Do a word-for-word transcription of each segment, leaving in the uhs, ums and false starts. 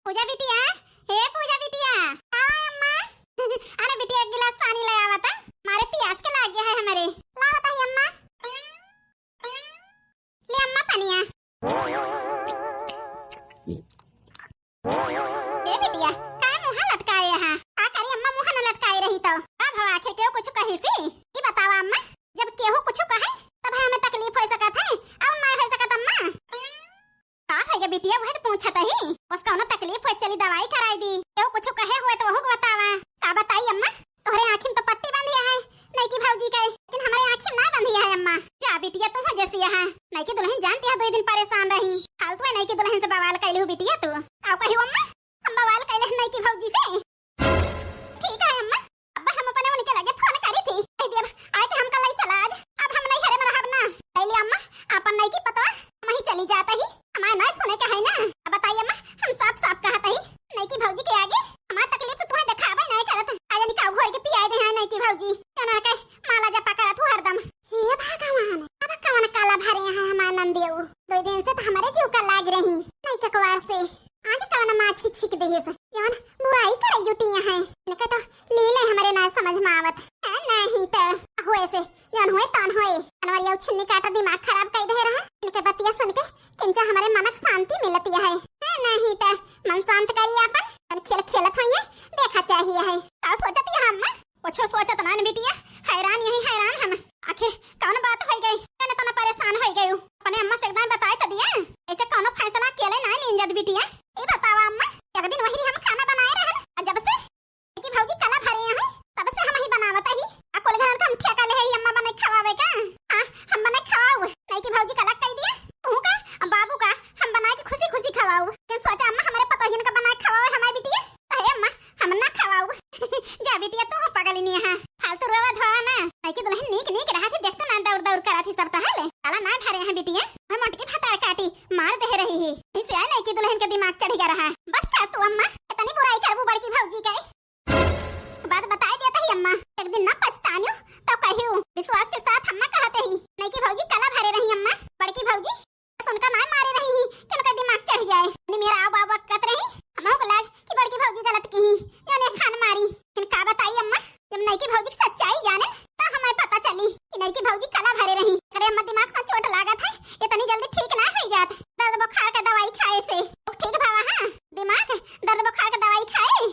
पूजा बिटिया, हे पूजा बिटिया, आवा अम्मा। अरे बिटिया, एक गिलास पानी ले आवा त, मारे पियास के लाग गया है हमरे। लावा ताई अम्मा, ले अम्मा पनिया। ए बिटिया, का मुँह लटकाए हा? का करी अम्मा, मुँह न लटकाए रही तो? का भवा, आखिर केहू कुछ कही सी? ई बतावा अम्मा, जब केहू कुछ कहे, तब हमें तकलीफ हो सकत है, और ना हो सकत अम्मा? का है गे बिटिया, वही तो पूछत ही। बस कौनो तकलीफ हो, चली दवाई कराई दी। केहू कुछ कहे हुए तो वहू के बतावा। का बताई अम्मा, तोहरे आँखी में तो पट्टी बंधी है नईकी भौजी के, लेकिन हमरे आँखी में ना बंधी है अम्मा। जा बिटिया, तू हो जैसी है। नईकी दुल्हन जानती है, दो दिन परेशान रही। फालतू है नईकी दुल्हन से बवाल कैलू बिटिया तू। का कही अम्मा, हम बवाल कैले हैं नईकी भौजी से। ठीक है अम्मा, अब हम अपने उनके लगे फोन करी थी, कह दिया आए कि हम कल चला आज, अब हम नहीं हरे में रहब ना। कैली अम्मा, अपन नईकी पतवा हम ही चली जाता ही, हमारे ना सुने का है ना। अब बताइए अम्मा, हम साफ साफ कहत ही, नईकी भौजी के आगे हमार तकलीफ तो तुम्हें दिखावे नहीं करत। आज निकाव घोर के पियाई दे हैं नईकी भौजी, जना के माला जपा करत हूँ हरदम। हे भगवान, अब कवन काला भरे हैं हमार नंदियऊ? दो दिन से तो हमारे जीव का लाग रही नईका कवार से, आज कवन माछी छिक दे है, जवन बुराई करे जुटी है। इनके तो लीले हमरे ना समझ में आवत है, नहीं तो हुए से जौन हुए तौन हुए। अनवरिया छिन्नी काटा दिमाग खराब कर दे रहा। इनके बतिया सुन के किंचा हमारे मनक शांति मिलती है। है नहीं तो मन शांत करी अपन, अपन खेल खेलत होइए, देखा चाहिए है। का सोचती है अम्मा? कुछ सोचत ना न बिटिया, हैरान यही हैरान हम। आखिर कौन बात हो गई, मैंने तना परेशान हो गई। अपने अम्मा से एकदम बताए तो दिया, ऐसे कौनो फैसला अकेले ना लीन जात बिटिया। ये बतावा अम्मा, एक दिन वही हम खाना बनाए रहन, और जब से कि भौजी कला भरे हैं, तब से हम ही बनावत ही। आ कुल घरन का हम ठेका ले ही अम्मा बने खवावे का? हाँ, हम बने खवाऊ। नहीं कि भौजी कला कह दिए, तू का, अब बाबू का, हम बना के खुशी खुशी खवाऊ। लेकिन सोचा अम्मा हमारे पतोहियन का बना के खवावे हमारे बिटिया, तो हे अम्मा, हम ना खवाऊ। जा बिटिया, तू हो पगली नहीं है, फालतू रोवा धोवा ना। नहीं कि दुल्हन नीक नीक रहा थी, देखते ना दौड़ दौड़ करा थी सब टहल। काला ना भरे हैं बिटिया, हम मोटकी फतार काटी मार दे रही ही। इसे नहीं कि दुल्हन के दिमाग चढ़ गया रहा। बस कर तू अम्मा, इतनी बुराई करबू बड़की भौजी के। बात बताए देता ही अम्मा, एक दिन ना पछतानियो तो कहियो। विश्वास के साथ अम्मा कहते ही, नहीं कि भौजी कला भरे रही अम्मा, बड़की भौजी बस उनका ना मारे रही ही कि उनका दिमाग चढ़ जाए। नहीं मेरा आव बाबा कत रही, हम को लाग कि बड़की भौजी गलत की ही, जौने खान मारी। लेकिन का बताई अम्मा, जब नईकी भौजी की सच्चाई जाने तो हमें पता चली कि नईकी भौजी कला भरे रही। अरे अम्मा दिमाग में चोट लागत है, इतनी जल्दी ठीक ना हो जात। दर्द बुखार का दवाई खाए से ठीक भावा। हाँ, दिमाग दर्द बुखार का दवाई खाए,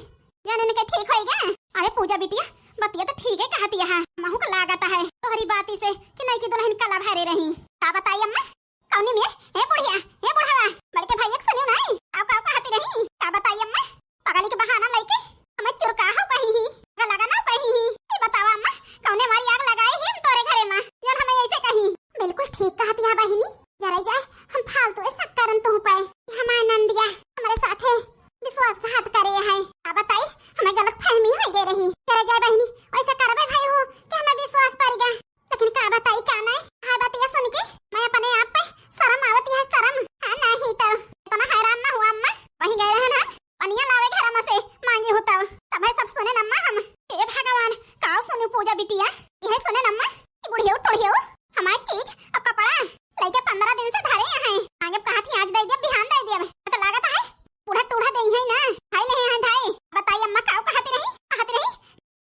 जाने इनके ठीक होई गए। अरे पूजा बिटिया, बतिया तो ठीक है कहती है, महू का लागत है तोहरी बाती से कि नईकी दुल्हन कला भरे रही। का बताई अम्मा, कौनी में, हे बुढ़िया, हे बुढ़ावा, बड़के भैया के सुनियो नहीं, आओ का कहती रही, का बताई अम्मा, पगली के बहाना लेके हमें चुरका हो कही ही, आग लगा ना कही ही। ये बतावा अम्मा, कौने मारी आग लगाई ही हम तोरे घरे में, जौन हमें ऐसे कही? बिल्कुल ठीक कहती है बहिनी, जरा जाए हम फालतू ऐसा करन तुम पे, हमारे नंदिया हमारे साथे विश्वासघात करे है। का बताई, हमें गलत फहमी हो गई रही। जरा जाए बहिनी, ऐसा करबे भाई हो कि हमें विश्वास पड़ गया। लेकिन का बताई का नहीं, हाय बतिया सुन के मैं अपने आप पे शर्म आवती है, शर्म। हाँ, नहीं तो इतना हैरान ना हुआ अम्मा, वहीं गए रहन हम पनिया लावे घर में से मांगी हो तब, तब है सब सुने अम्मा हम। हे भगवान, का सुनू पूजा बिटिया, यह सुने अम्मा कि बुढ़ियो टुढ़ियो हमारी चीज और कपड़ा लेके पंद्रह दिन से धरे हैं। आगे कहा थी आज दे दिया, बिहान दे दिया, तो लागत है बूढ़ा टूढ़ा दे है ना, भाई ले हैं भाई। बताई अम्मा का कहती रही, कहती रही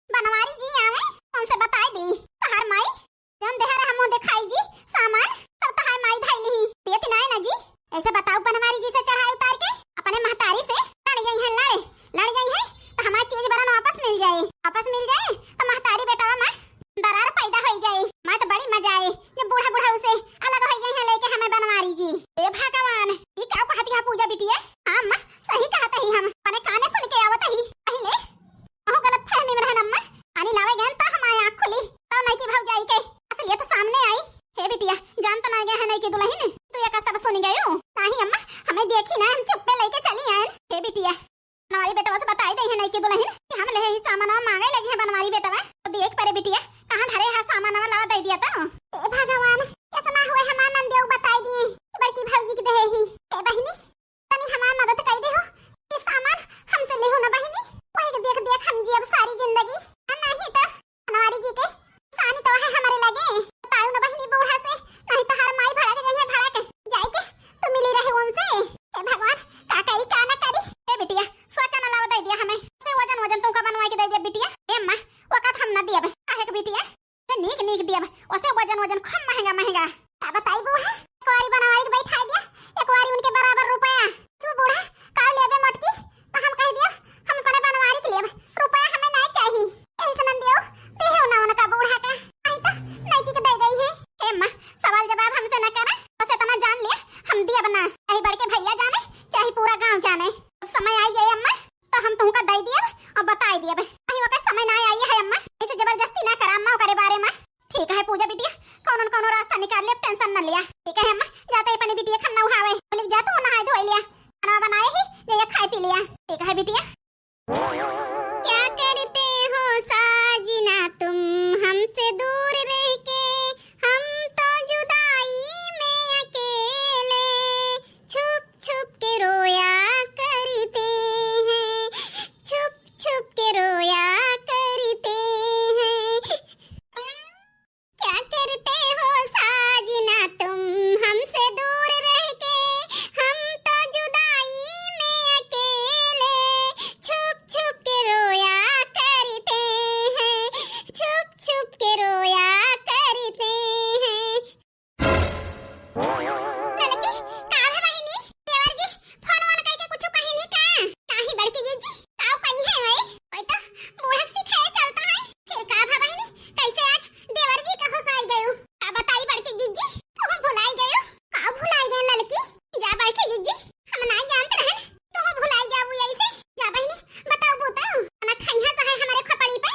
बनवारी जी आवे, उनसे बताई दी। तहार माई जौन देहर हम दिखाई जी, सामान सब तहार माई धाई नहीं देती ना है ना जी। ऐसे बताओ बनवारी जी से चढ़ाई उतार के अपने महतारी से लड़ गई है, लड़, लड़ गई है तो हमारी चीज बरन वापस मिल जाए, वापस मिल जाए तो महतारी बेटा में दरार पैदा हो जाए। मैं तो बड़ी मजा आए जब बूढ़ा बूढ़ा उसे अलग हो गई है लेके हमें बनवारी जी। हे भगवान, ये का कहती है पूजा बिटिया? हाँ अम्मा, सही कहत ही हम, अपने काने सुन के आवत ही पहले। अहो गलत फहमी में रहन अम्मा, पानी लावे गए तो हमारे आँख खुली, तो नईकी भौजाई के असलियत सामने आई। हे बिटिया, जान तो ना गए है नईकी दुल्हन, तू ये का सब सुन गयो? नहीं अम्मा, हमें देखी ना, हम चुप्पे लेके चली आए। हे बिटिया, बनवारी बेटवा से बताई दे है नईकी दुल्हन कि हम ले ही सामान मांगे लगे हैं बनवारी बेटवा, तो देख परे बिटिया कहाँ धरे है सामान लावा दे दिया तो। हे भगवान, कैसा ना हुए हमार नंदियो बताई दिए बड़की भौजी के दे ही। हे बहिनी, तनी हमार मदद कर दे हो, ये सामान हमसे ले हो ना बहिनी, वही के देख देख हम जियब सारी जिंदगी। आ नहीं तो बनवारी जी के सानी तो है हमारे लगे, बताओ ना बहिनी बूढ़ा से, नहीं तो हर माई भड़क गई है, भड़क जाए के तू मिली रहे उनसे। हे भगवान, का करी का ना करी। ए बिटिया, दिया बे। अही वका समय ना आई है अम्मा, ऐसे जबरदस्ती ना करा अम्मा ओकरे बारे मा। ठीक है पूजा बिटिया, कौनो न कौनो रास्ता निकाल ले, टेंशन न लिया। ठीक है अम्मा, जाते अपनी बिटिया खन्ना उहावे, बोली जा तू नहाए धोए लिया, खाना बनाए ही, जइया खाए पी लिया। ठीक है बिटिया। क्या करते हो साजना तुम हमसे दूर रह के, हम तो जुदाई में अकेले छुप छुप के रोया करते हैं, छुप छुप के रोया करते हैं। क्या करते हो साजना तुम हमसे दूर रह के, हम तो जुदाई में अकेले छुप छुप के रोया करते हैं, छुप छुप के रोया करते हैं। ललकी, का भा बहिनी? देवर जी फोन वोन कइके कुछु कहिन ही का? नाही बड़की जिज्जी, काउ कही है वही? वही तो बूढ़क सिखाए चलता है। फिर का भा बहिनी, कैसे आज देवर जी का होश आई गयो? का बताई बड़की जिज्जी, तू भुलाई गयो? का भुलाई गए ललकी? जा बड़की जिज्जी, हम ना जानत रहन, तू भुलाई जाबू ऐसे। जा बहिनी, बताओ बूता, ना खैहा सहाय हमारे खोपड़ी पे।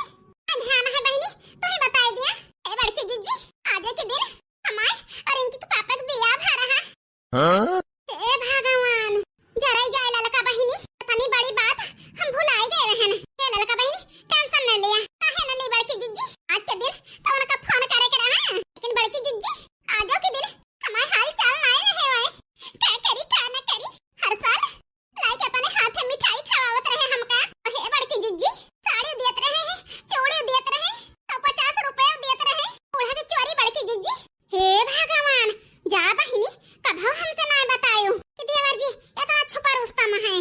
ध्यान है बहिनी, तू ही बताई दिया। ए बड़की जिज्जी, आजे के दिन हमार और इनके पापा के बियाह भा रहा। हाँ? हे भगवान, जराई जाए ललका बहिनी, इतनी बड़ी बात हम भुलाई गए रहन। हे ललका बहिनी, टेंशन न लिया, काहे न ली बड़की जिज्जी, आज के दिन तो उनका फोन करे के रहा, लेकिन बड़की जिज्जी, आजो के दिन हमार हाल चाल नाय रहे वाए, का करी का न करी, हर साल लाइके अपने हाथे मिठाई खवावत रहे हमका। हे बड़की जिज्जी, साड़ी दियत रहे हैं, चूड़ी दियत रहे, तो पचास रुपया दियत रहे। बूढ़ा के चोरी बड़की जिज्जी। हे भगवान, जा बहिनी, कभो हमसे ना बतायो कि देवर जी इतना छुपा रुस्तम है।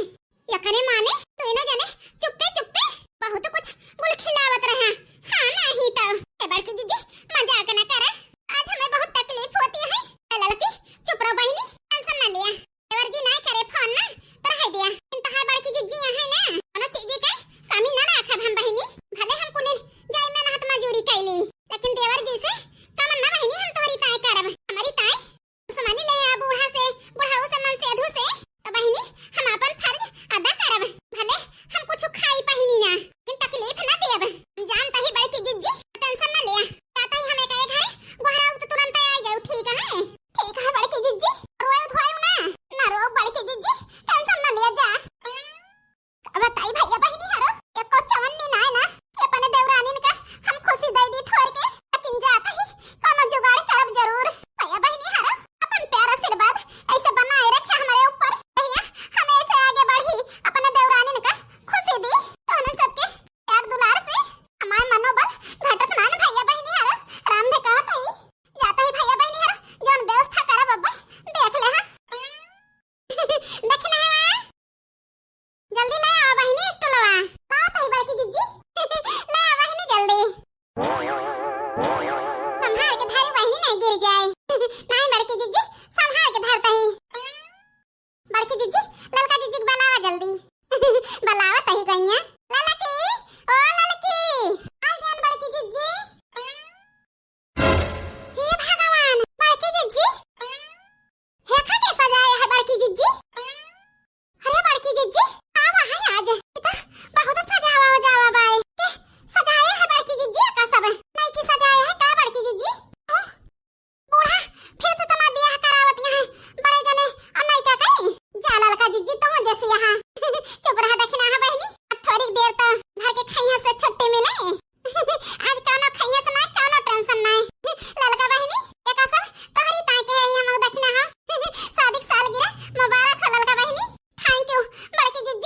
यकने माने दोनों जने चुप्पे चुप्पे बहुत कुछ गुल खिलावत रहे। हाँ, नहीं तो। ए बड़की जिज्जी, मजाक न करा। आज हमें बहुत तकलीफ होती है। ए ललकी, चुप रहो बहिनी, टेंशन न लिया। देवर जी नाय करे फोन ना, तो रह दिया। इन तहार बड़की जिज्जी यहाँ है ना, कोनो चीज के कमी ना राखब हम बहिनी। भले हम कुलिन जाई मेहनत मजूरी कैली, लेकिन देवर जी से कम ना बहिनी हम तोहरी ताई करब। हमारी ताई दुश्मनी ले आ बूढ़ा से, बुढ़ाऊ से, मन से अधू से, तो बहिनी हम अपन फर्ज अदा करब। भले हम कुछ खाई पहिनी ना, लेकिन तकलीफ ना देब। हम जानता ही बड़की जिज्जी, टेंशन ना लिया। जाता ही हमें कहे घरे, गोहराऊ तो तुरंत आ जाऊ, ठीक है? ठीक है बड़की जिज्जी, रोयो धोयो ना, ना रो बड़की जिज्जी, टेंशन ना लिया जा। अब बताई भैया बहिनी हरो, एको चवन्नी ना है ना कि अपने देवरानिन का हम खुशी दे दी थोर के, लेकिन जाते ही कोनो जुगाड़ करब जरूर। भैया बहिनी हरो, अपन प्यार आशीर्वाद ऐसे बनाए रखे हमारे ऊपर, भैया हमें ऐसे आगे बढ़ी, अपने देवरानिन का खुशी दी, तो उन्हन सबके प्यार दुलार से हमार मनोबल घटत ना न भैया बहिनी हरो, राम ने कहत ही, जाता ही भैया बहिनी हरो, जौन व्यवस्था करब अब्बे, देख ले हाँ। दक्षिणा है वहाँ, जल्दी ले आवा बहिनी स्टूलवा, लाओ तही बड़की जिज्जी, ले आवा बहिनी जल्दी। संभाल के धरी बहिनी नहीं गिर जाए। नहीं बड़की जिज्जी, संभाल के धरता ही। बड़की जिज्जी, ललका जिज्जी के बुलावा जल्दी। बुलावा तही गइया। ललकी, ओ ललकी। आ गयन बड़की जिज्जी। हे भगवान, बड़की जिज्जी। हे का के सजाए है बड़की जिज्जी। अरे बड़की जिज्जी, आवा है आज। ई त बहुत सजावा उजावा बाए। के सजाए है बड़की जिज्जी का सब? नहीं की सजाए है का बड़की जिज्जी? ओ, बूढ़ा, फिर से तना बियाह करावत यहाँ बड़े जने और नहीं क्या कहीं? जा ललका जिज्जी, तुम जैसे यहाँ। चुप रहा दखिना है बहिनी, अब थोड़ी देर तो घर के खैया से छुट्टी मिले। आज कौनो खैया से ना, कौनो टेंशन ना। ललका बहिनी, एका सब तोहरी ताई के है, हम दखिना है। शादी के सालगिरह मुबारक हो ललका बहिनी। Thank you बड़की जिज्जी।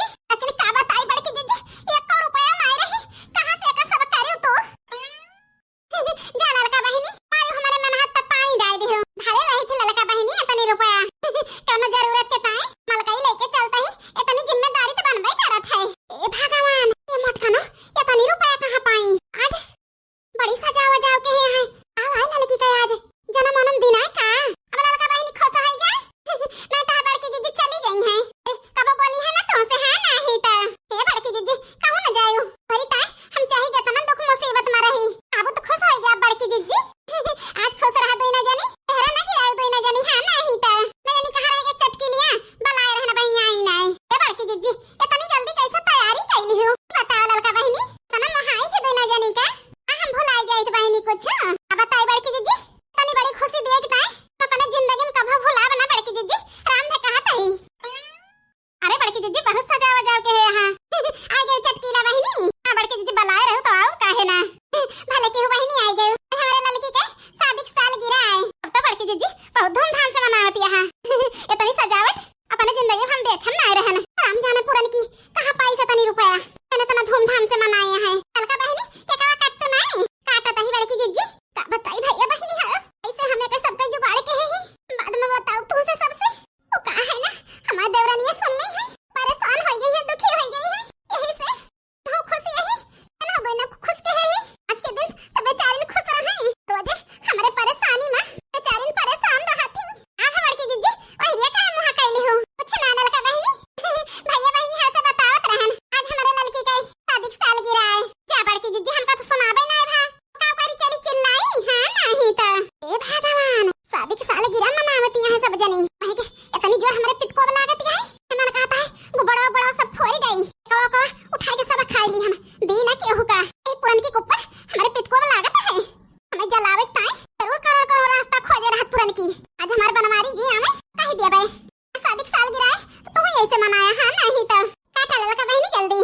तनी रुपया, तने तना धूमधाम से मनाए हैं। ललका बहिनी, केकवा काट तो नहीं? काटत ही बड़की जिज्जी। का बताई भैया बहिनी, हर ऐसे हमें के सब पे जुगाड़ के है ही। बाद में बताऊ तू से सबसे। वो का है ना, हमार देवरनिया सुन नहीं है, परेशान हो गई है, दुखी हो गई है, यही से बहुत खुशी है, है ना, दोनों खुश के है ही। आज के दिन तो बेचारिन खुश रहे, रोजे हमरे परेशानी में बेचारिन परेशान रहत ही। आप हमार की जिज्जी, वही रे काहे मुहा कैली हो? कुछ ना ललका बहिनी, भैया बहिनी यहाँ से बतावत रहन, आज हमारे ललकी के शादी की सालगिरह है। जा बड़की जिज्जी, हमका तो सुनावे ना भा, का करी, चली चिल्लाई, हाँ नहीं तो। ए भगवान, शादी की सालगिरह मनावती हैं सब जनी। वही के इतनी जोर हमरे पितको लागत है, मन कहता है वो बड़ा बड़ा सब फोड़ी गई, कवा कवा उठा के सब खाई ली हम, दी ना केहू का। ए पुरन की कुप्पा, हमरे पितको लागत है, हमें जलावे ताई जरूर करोड़ करोड़ रास्ता खोजे रहत पुरन की। आज हमार बनवारी जी आवे, कही दिया बे, शादी की सालगिरह है तो तू ही ऐसे मनाया, हाँ नहीं तो। काटा ललका बहिनी जल्दी,